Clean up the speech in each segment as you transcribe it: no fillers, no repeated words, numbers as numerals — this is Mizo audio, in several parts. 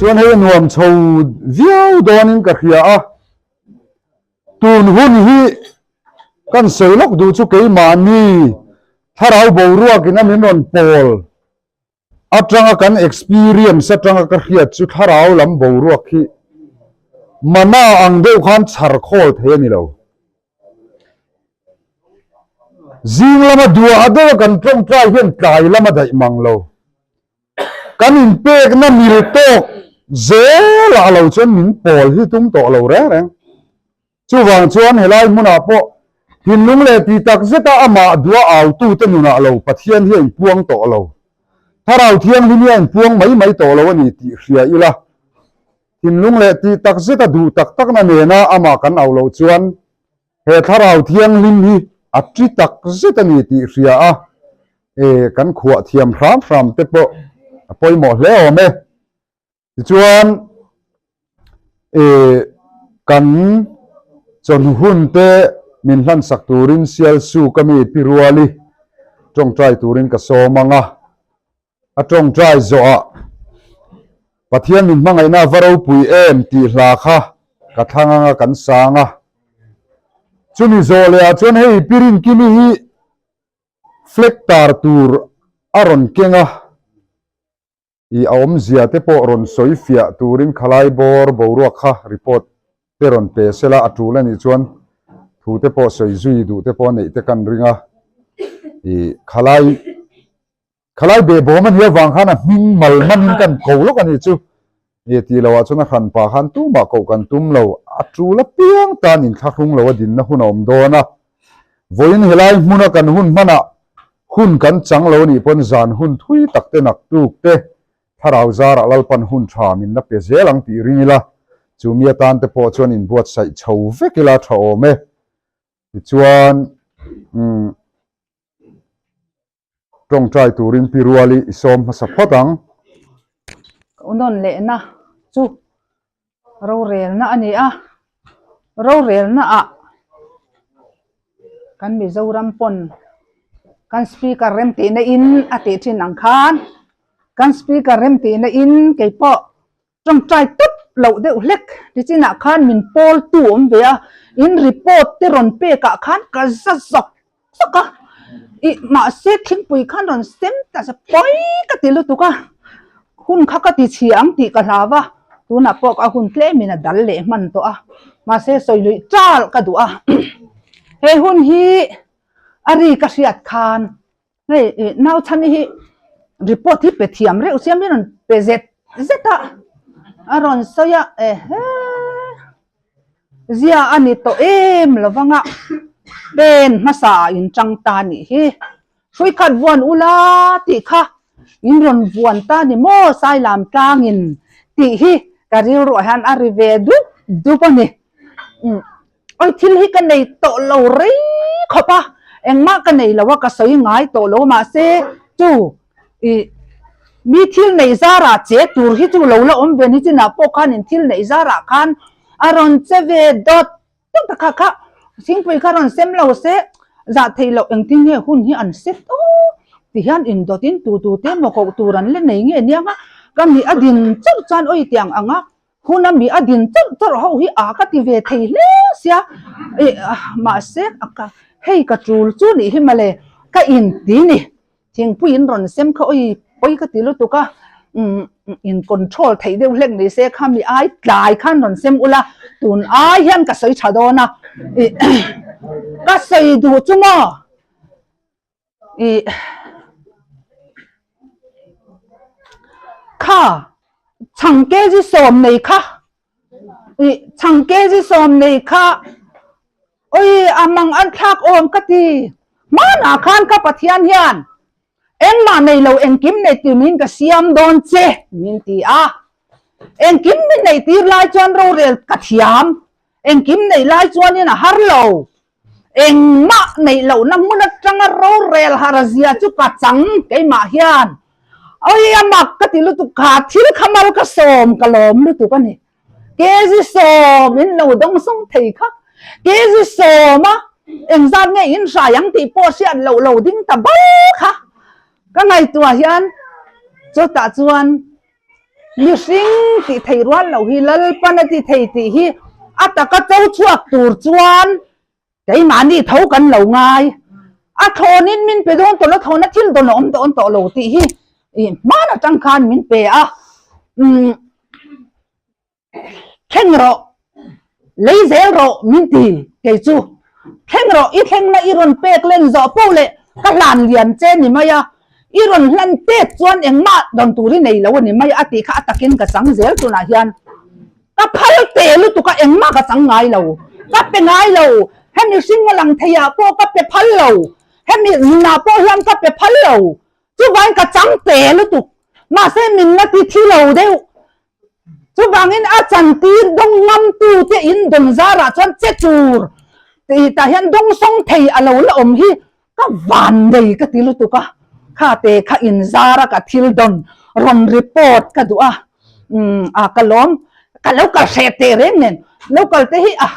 Chuan hei a nuam chho viau dawnin ka hria a, tun hun hi kan sawi lawk duh chu keimahni thlarau boruakin a min rawn pawl atanga kan experience atanga ka hriat chu thlarau lam boruak hi mana ang deuh khan chhar khawl thei a ni lo. Zing lama duah deuha kan tawngtai hian tlai lama daih mang lo. Kan inpekna mil tawk zelah lo chuan min pawl hi tum tawh lo reng reng. Chuvang chuan helai hmunah pawh thinlung leh ti tak zeta amah dua autute nunah lo Pathian hi a inpuang tawh lo. Thlarau Thianghlim hi a inpuang mai mai tawh lo a ni tih hria ila. Thinlung leh ti tak zeta duh tak takna nena amah kan auh loh chuan he Thlarau Thianghlim hi a ṭi tak zet a ni tih hria a, e kan khuah thiam hram hram te pawh a pawimawh hle awm e. Tichuan, e kan chawhnu hun te min hlansak turin Sialsuk a mi Pi Ruali tawngtai turin ka sawm ang a. A tawngtai zawhah Pathian min hmangaihna a va ropui em tih hla kha ka thlang anga kan sang a. Chumi zawh lehah chuan hei Pi Rinkimi hi flag tar tur a rawn keng a. I a awmzia te pawh rawn sawi fiah turin khalai bawr boruak kha report te rawn pe sela a tul anih chuan thu te pawh sawi zui duh te pawh neih te kan ring a. I khalai khalai behbawm a nih avang khan a hming mal manin kan ko lawk a nih chu. I tih loh ah chuan a hran pah khan tumah koh kan tum lo, a tul apiang tan inthlahrung lo a dinna hun a awm dawn a. Vawiin helai hmuna kan hun hmanah hun kan chang lo anih pawn zan hun thui tak te naktuk te thlarau zarah Lalpan hun tha min la pe zel ang tih ring ila, chu mi atan te pawh chuan inbuatsaih chho vek ila tha awm e. Tichuan umm. Tawngtai turin Pi Ruali i sawm hmasa phawt ang. Ka unawn lehna chu rorelna a ni a, rorelna ah kan Mizoram pawn kan speaker rem tihna in a tih thin ang khan kan speaker rem tihna in keipawh Tawngtai tawp loh deuh hlek tichinah khan min pawl tu awm ve a, in report te rawn pek ah khan ka za zawk zawk a, ih mahse thingpui khan rawn sem ta se pawi ka ti lutuk a, hun kha ka ti chhia ang tih ka hlau a, tunah pawh a hun tlemin a dal leh hman tawh a, mahse sawi luih chal ka duh a, he hun hi a ri ka hriat khan. Hei ih nau chhani hi report hi pe thiam reuh sia mi rawn pe zet zet a a rawn sawi a ehe zia a ni tawh em lo vang a pen hmasa ah in tang ta nih hi hrui khat vuan ula tih kha in rawn vuan ta ni maw sailam tlangin tih hi ka rilruah hian a ri ve dup dup a ni. Awi thil hi ka nei tawh lo rei khawp a, engmah ka nei lo a, ka sawi ngai tawh lo mahse chu ih mi thil neih zarah che tur hi chu lo la awm ve ni chinah pawh khan in thil neih zarah khan a rawn che ve dawt dawt a kha kha thingpui kha rawn sem lo se zah theih loh engtin nge hun hi an set aw ti hian indawt in tu tu te emaw koh tur an la nei nge nia nga ka mi a din chauh chuan awi tiang ang a. Hun a mi a din chawrh chawrh ho hi a ka ti ve thei hle sia ih mahse ka hei ka tul chu nih hi mawle ka in ti ni thingpui in rawn sem kha awi pawi ka ti lutuk a umm in control theih deuh hlek ni se kha mi ai tlai khan rawn sem ula tun ai hian ka sawi tha dawn a ih ka sawi duh chu maw. Ih kha chhang kg sawm nei kha ih chhang kg sawm nei kha awi a mang an thlak awm ka ti hmanah khan ka Pathian hian engmah nei lo engkim nei tur min ka siam dawn che min ti a engkim min neih tir lai chuan rorel ka thiam engkim neih lai chuanin a har lo. Engmah neih lohna hmun atanga rorel har zia chu ka chang keimah hian awi a mak ka ti lutuk kha thil kha mal ka sawm ka lawm lutuk a ni. Kg sawm in lo dawng sawng thei kha kg sawm a engzat nge in hrai ang tih pawh hriat loh lo ding ta bal kha ka ngaihtuah hian chutah chuan. Mihring tih theih rual lo hi Lalpan a ti thei tih hi a taka cho chhuak tur chuan keimahni tho kan lo ngai. A thlawnin min pe dawn tawh lo, thlawna thil dawn a awm dawn tawh lo tih hi hman atang khan min pe a. Umm. Thleng rawh, lei zel rawh min ti kei chu. Thleng rawh, i thlengna i rawn pek len zawh poh leh ka hlan lian che ni mai a, i rawn hlan tet chuan engmah dawn tur i nei lo a ni mai a tih kha a takin ka chang zel tunah hian ka phal te lutuk a engmah ka chang ngai lo, ka pe ngai lo, hemi hringa lang theiah pawh ka pe phal lo, hemi nunah pawh hian ka pe phal lo, chuvangin ka chang te lutuk, mahse min la ti thi lo deuh. Chuvangin a chantir dawng ngamtute in dawn zarah chuan che tur tih tah hian dawng sawng thei a lo la awm hi ka van nei ka ti lutuk a, kha te kha in zara ka thil dawn rawn report ka duh a, umm a ka lawm ka lo kal hreh teh reng nen lo kal te hi a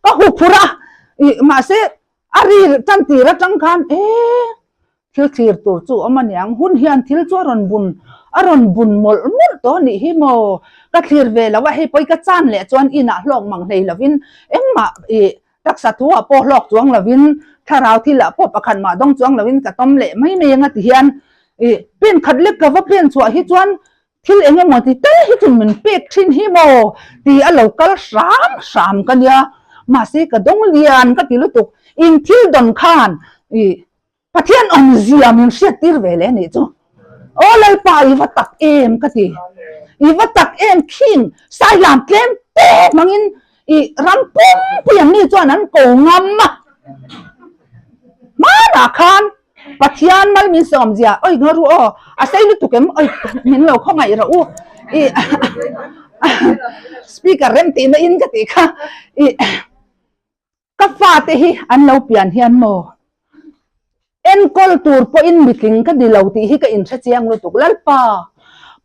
ka huphurh a ih mahse A ri tan tir atang khan e thil thlir tur chu awm aniang hun hian thil chu a rawn bun a rawn bun mawlh mawlh tawh anih hi maw ka thlir ve lo a hei pawi ka chan leh chuan inah hlawk mang hlei lovin engmah ih taksa thu ah pawh hlawk chuang lovin thlarau thil ah pawh pakhat mah dawng chuang lovin ka tawm leh mai mai anga ti hian ih pen khat lek ka va pen chhuah hi chuan Thil eng emaw ti tal hi chu min pek thin hi maw ti a lo kal hram hram ka nia, mahse ka dawng lian ka ti lutuk, in thil dawn khan ih Pathian awmzia min hriat tir ve leh anih chu, aw Lalpa i va tak em ka ti, i va tak em khing sailam tlem te hmangin ih ram pumpui ang mi chuan an ko ngam a, hmanah khan Pathian mal min sawm zia oi ngaw ru aw a sei lutuk em oi min lo khawngaih rawh u i speaker rem tih na in ka tih kha i ka fate hi an lo pian hian maw enkawl tur pawhin mitling ka ni lo tih hi ka inhre chiang lutuk lalpa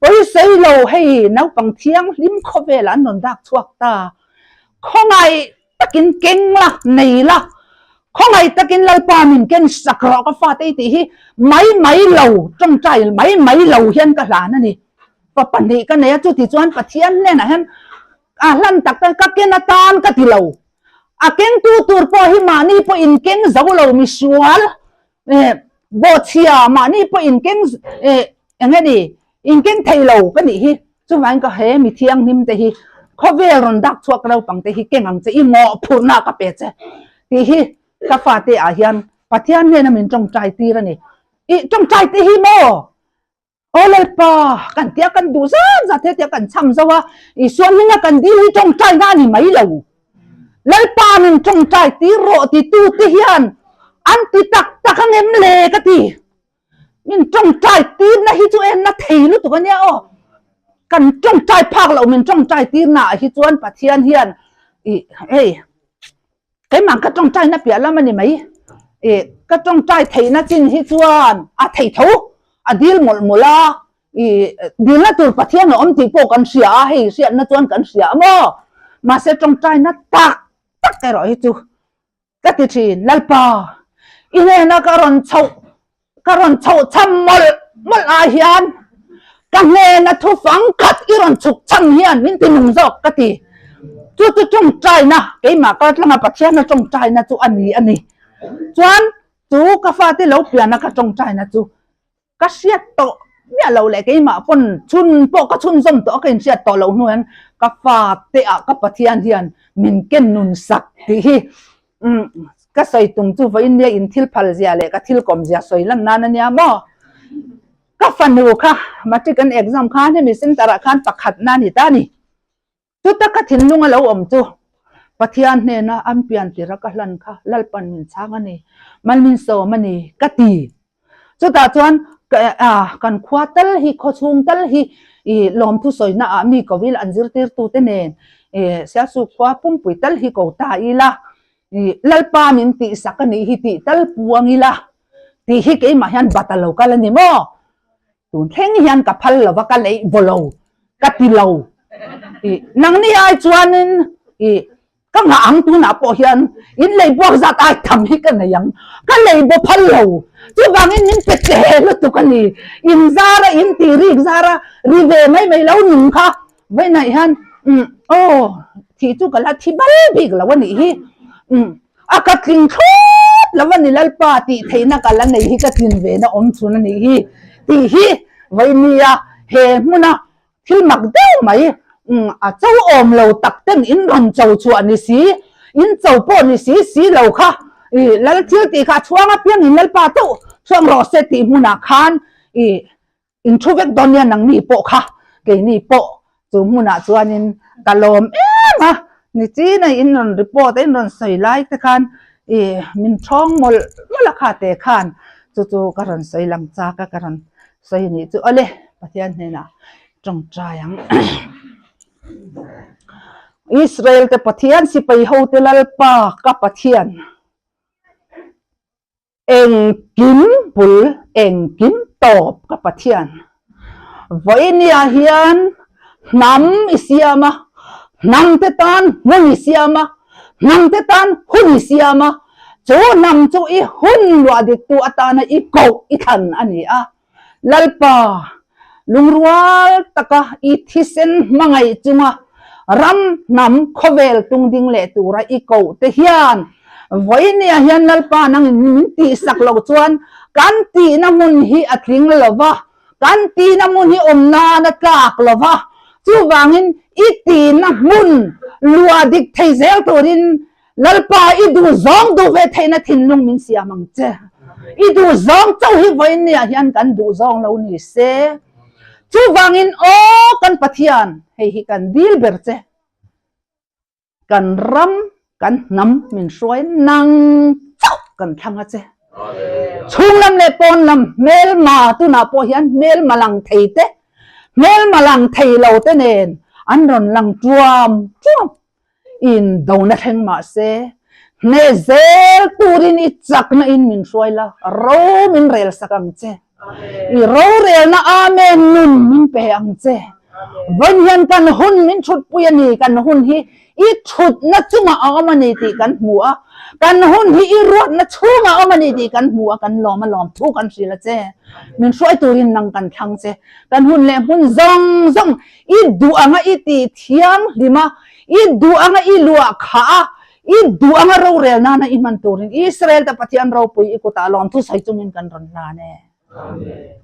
pawisawi lo hei naupang thianghlim khawvel an rawn dak chhuak ta khawngaih takin keng la, nei la, khawngaih takin Lalpa min ken sak rawh ka fate i tih hi mai mai lo, tawngtai mai mai lo hian ka hlan a ni. Pa pahnih ka nei a, chuti chuan Pathian hnenah hian a hlan tak tak ka ken atan ka ti lo. A kengtu tur pawh hi mahni pawh inkeng zo lo misual eh bawhchhia mahni pawh inkeng eh eng nge ni inkeng thei lo ka nih hi. Chuvangin ka he mi thianghlim te hi khawvel rawn dak chhuak naupang te hi keng ang che i mawhphurhna ka pe che tih hi ka fate ah hian Pathian hnena min tawngtai tir a ni. I tawngtai te hi maw? Aw Lalpa, kan tia kan duh zat zat he tia kan cham zo a, Isua hminga kan dil hi tawngtai na a ni mai lo. Lalpa min tawngtai tir rawh titu te hian an ti tak tak ang em le ka ti. Min tawngtai tirna hi chu en na thei lutuk a nia aw. Kan tawngtai phak loh min tawngtai tirna ah hi chuan Pathian hian ih hei keimah ka tawngtai na piah lam a ni mai. Ih ka tawngtai theihna chin hi chuan a thei tho a dil mawlh mawlh a ih dilna tur Pathian a awm tih pawh kan hria a hei hriatna chuan kan hria a maw. Mahse tawngtai na tak tak erawh hi chu Ka ti thin, Lalpa, i hnena ka rawn chhoh, ka rawn chhoh cham mawlh mawlh ah hian ka hnena thu fang khat i rawn chhuk cham hian min ti nung zawk ka ti. Chu chu tawngtaina, keimah kaltlanga Pathiana tawngtaina chu a ni a ni. Chuan chu ka fate lo piana ka tawngtaina chu Ka hriat tawh miah loh leh keimah pawn chhun pawh ka chhunzawm tawh a ka inhriat tawh loh hnu hian ka fate ah ka Pathian hian min ken nun sak tih hi umm ka sawi tum chu vawiin nia in thil phal zia leh ka thil kawm zia sawi lan nan a nia maw? Ka fanu kha matric an exam khan hemi center ah khan pakhat na a ni ta a ni. Chuta ka thinlung a lo awm chu Pathian hnena an pian tirh a ka hlan kha Lalpan min chhang a ni, mal min sawm a ni ka ti. Chutah chuan kan khua tal hi, khaw chhung tal hi i lawmthu sawina ah mi ko ila an zirtirtute nen Sialsu khua pumpui tal hi ko ta ila, Lalpa min tihsak a nih hi tih tal puang ila tih hi keimah hian bat a lo kal a ni maw? Tun thleng hian ka phal lo va, ka leih vaw lo, ka ti lo. I nangni ai chuanin i. Ka ngah ang tunah pawh hian in lei buak zat ai tham hi ka nei ang. Ka lei bo phal lo. Chuvangin min pe che lutuk a ni. In zara in tih rik zara ri ve mai mai lo nung kha vawiinah hian umm aw thih chu ka la thi bal bik lo a nih hi. Umm a ka tling thlawt lo a ni Lalpa tih theihna ka la nei hi ka tlin ve na awm chhun a nih hi tih hi vawinia he hmuna Thil mak deuh mai, a cho awm lo tak ten in rawn cho chhuah ni si, in cho pawh ni si si lo kha, i lal thil tih kha a chhuang apiang in Lalpa chauh chhuang rawh se tih hmunah khan i in thu vek dawn nia nangni pawh kha, keini pawh chu hmunah chuanin ka lawm em a, nichin a in rawn report a in rawn sawi lai te khan i min thawng mawlh mawlh a kha te khan chu chu ka rawn sawi lang chak a ka rawn Sawi nih chu awle Pathian hnenah tawngtai ang. Israel te Pathian sipai ho te Lalpa ka Pathian engkim bul engkim tawp ka Pathian vawinia hian hnam i siam a hnam te tan hmun i siam a hnam te tan hun i siam a chu hnam chu i hun luah diktu atana i koh i thlan a ni a. Lalpa, lungrual taka i thisen hmangaih chunga ram hnam khawvel tung ding leh tura i koh te hian vawinia hian Lalpa nangin min tihsak loh chuan kan tihna hmun hi a tling lo va, kan tihna hmun hi awm nan a tlak lo va, chuvangin i tihna hmun luah dik thei zel turin Lalpa, i duh zawng duh ve theihna thinlung min siam ang che. I duh zawng chauh hi vawiinniah hian kan duh zawng lo ni se. Chuvangin, aw kan Pathian, hei hi kan dil ber che. Kan ram, kan hnam min hruai nang chauh kan thlang a che. Chhung lam leh pawn lam hmelma tunah pawh hian hmelma lang thei te, hmelma lang thei lo te nen an rawn lang tuam tuam. In dona thleng mah se, hneh zel turin i chakna in min hruai la, ro min rel sak ang che. I rorelna Amen nun min pe ang che. Vawiin hian kan hun min thutpui a ni, kan hun hi i thutna chungah a awm a ni tih kan hmu a, kan hun hi i ruatna chhungah a awm a ni tih kan hmu a, kan lawm a lawm thu kan hrilh a che. Min hruai turin nang kan thlang che. Kan hun leh hmun zawng zawng I duh anga i tih thianghlim a, i duh anga i luah khah a, i duh anga rorel nana i hman turin Israel te Pathian ropui i kutah lawmthu sawi chungin kan rawn hlan e. Amen.